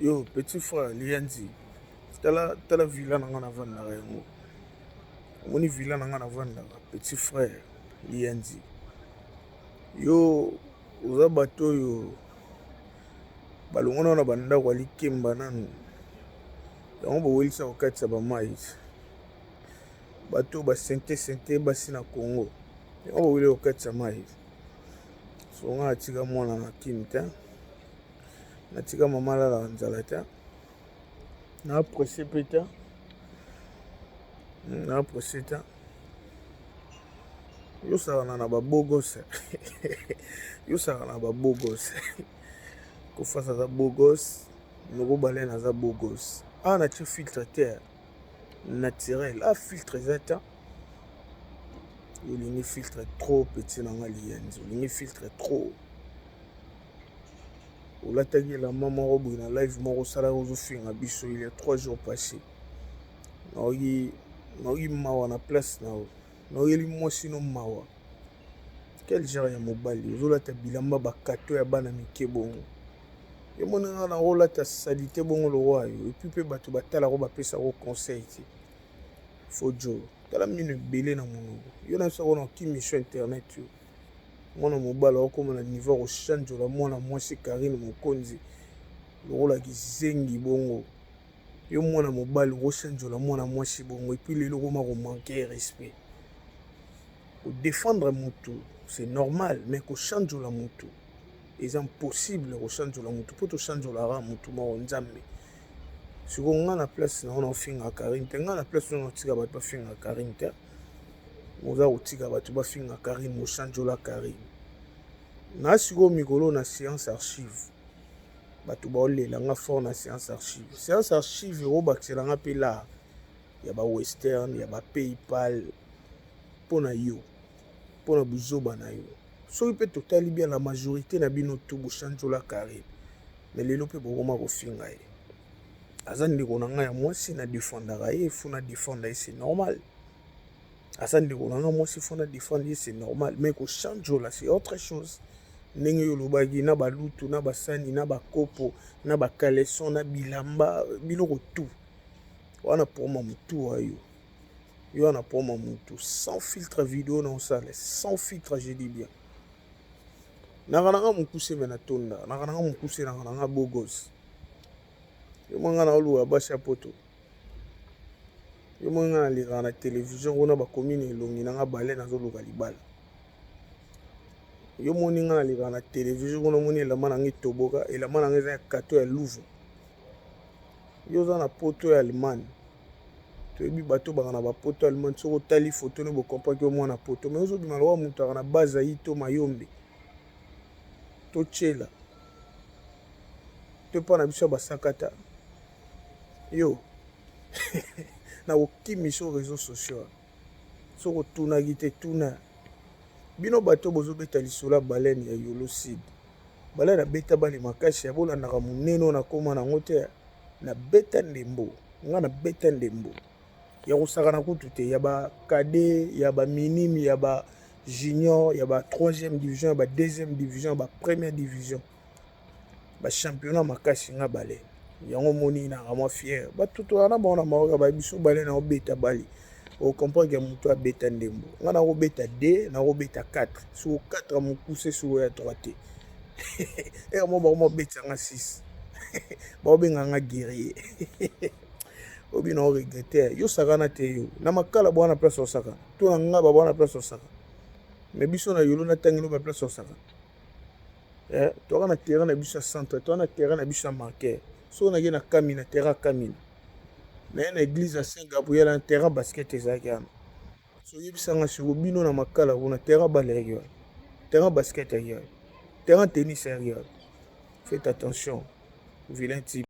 Yo petit frère Liyanzi, tala tala villa na nga navandaka yango. Omoni villa na nga navandaka, petit frère Liyanzi. Yo oza bato oyo balongwana na bandako ya likemba nanu yango bowelisa kokatisa bamai, bato oyo basente sente basi na Congo yango boweli kokatisa mai. So nga natika mwana na Kin te, natika mama alalaka nzala te, na presse mpe te, na presse te. Yosakana na babogose yosakana na babogose kofasa aza bogose, noko balene aza bogose. Awa natie filtre te, naturel. A filtre eza te. Olingi filtre trop, petit na nga Liyanzi, olingi filtre trop. Olataki elamba moko boye na live moko osalaki, ozofinga biso il y a 3 jours passé. Naoki mawa na place na yo, naoyeli mwasi no mawa. Quel genre ya mobali ozolata bilamba bakato ya bana mike bongo? Emoni nga na olata saleté bongo lokwa yo, et puis mpe bato batalako, bapesako conseil te. Fojo, tala mino ebele na monoko yo na biso na okimiso internet. Yo mwana mobali akokóma na niveau ya kochanjola mwana mwasi Karine Mokonzi lokola kizengi bongo. Yo mwana mobali okochanjola mwana mwasi bongo, et puis lelo okoma komanquer respect. Kodéfendre motu, c'est normal, mais kochanjola motu eza impossible. Kochanjola motu, mpo tochanjolaka motu moko, Nzambe. Sikoyo nga na place na ngo, naofinga Karine te. Nga na place wana otika bato bafinga Karine te. Oza kotika bato bafinga Karine, mochanjola Karine na sikoyo mikolo na séance archive. Bato baolela nga fort na séance archive. Séance archive ekobakisela nga mpe la ya bawestern, ya bapaypal mpo na yo, mpo na buzoba na yo. Soki mpe totali bien, la majorité na bino tu bochanjola Karine, mais lelo mpe bokoma kofinga ye. Aza ndeko na ngai ya mwasi, na défendaka ye, faut na défendre ye, c'est normal. Aza ndeko na ngai mwasi, faut na défendre ye, c'est normal. Mais kochanjola, c'est autre chose. Ndenge oyo olobaki na balutu, na basani, na bakopo, na bacaleçon, na bilamba, biloko tout wana, poma motu wa yo, yo wana poma motu sans filtre. Video na osala sans filtre, je dis bien. Naka nanga mokuse, me natonda. Naka nanga mokuse, naka nanga bogos. Yo mwa nga na oluka basi ya poto. Yo mwa nga nalekaka na télévision kuna, bakomi na elongi nanga bale, nazoluka libala. Yo moni nga nalekaka na télévision kuna, omoni elamba nanga etoboka, elamba nanga eza ya kato ya Louvre. Yo oza na poto ya Allemagne, toyebi bato baka na bapoto Allemagne. Soki otali foto no, bocomprendre yo mwana poto, mais ozobima lokola moto aka na base ayi to mayombe totyela to mpa na biso ya basakata. Yo na kokimisa réseau sociaux. Soki otunaki te, tuna bino bato bozobeta lisolo ya baleine ya Yolo Sud. Baleine abeta bale makasi ya bolandaka monene oyo nakóma nango te. Nabeta ndembo, nga nabeta ndembo ya kosakana kutu te, ya bacadet, ya baminime, ya bajunior, ya ba 3e division, ya ba 2e division, ya ba première division, bachampionnat makasi. Nga bale yango omoni nanga mwa fier. Bato toza na bango na Maroka bayebi biso bale na obeta bale, ocomprendre ke moto abeta ndembo. Nga nakobeta 2, nakobeta 4, soko 4 mokuse, soko ya 3 te. Eka mo bango mobetisa 6, baobenganga guerrier. Obi na oregretter. Yo sakana te, yo na Makala bwana place osaka to na Ngaba bwana place osaka, mais biso na Yolo natangeli ba place osaka. Eh, toka na terrain na biso ya centre, toka na terrain na biso ya marqueur. Soki nake na Kamina, terrain ya Kamina, naye na église ya Saint Gabriel na terrain basket ezalaki wana. So oyebisanga siko, bino na Makala kuna, terrain bale yaki wana, terrain basket yaki wana, terrain tennis yaki wana. Faites attention, vilain type.